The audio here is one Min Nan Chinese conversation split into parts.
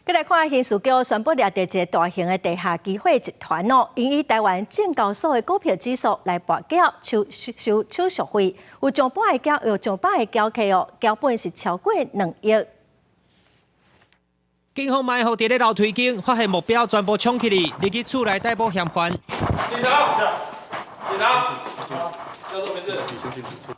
閣來看刑事局宣布掠著一个大型的地下期貨集團哦，𪜶以台灣證交所的股票指數來跋筊收收手續費，有上百个交有上百个交客哦，交本是超過2億。警方埋伏佇咧樓梯間，發現目標全部衝起去，入去厝內逮捕嫌犯。警察，警察，叫做名字。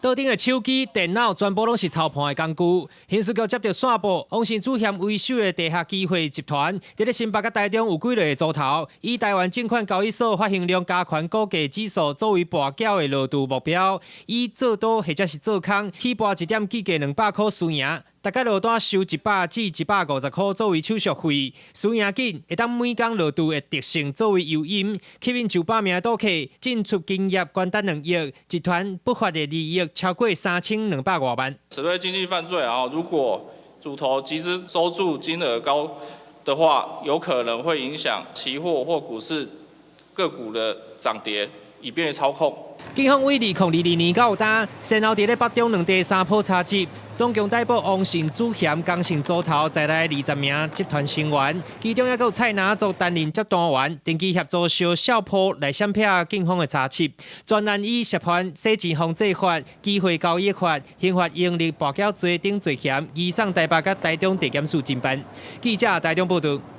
桌頂的手機、電腦全部攏是操盤的工具。刑事局接著線報，王姓主嫌為首的地下期貨集團，佇咧新北佮台中有幾个組頭，以台灣證券交易所發行量加權股價指數作為跋筊的落注目標，以做多或者是做空，起跋一點計價200箍輸贏。逐工落單收100至150箍作為手續費，輸贏緊會當每工落注的特性作為誘因，吸引上百名賭客進出金額高達2億，集團不法的利益超過3200外萬。此類經濟犯罪啊，如果主頭集資收注金額高的話，有可能會影響期貨或股市個股的漲跌，以便於操控。警方為2022年到今，先後佇咧北中兩地三波查緝，總共逮捕王姓主嫌、江姓組頭在內20名集團成員，其中猶閣有蔡拿族擔任接單員，定期協助燒笑鋪來閃避警方的查緝。全案以涉犯洗錢防制法、機會交易法、刑法盈利跋筊罪等罪嫌，移送台北佮台中地檢署偵辦。記者台中報導。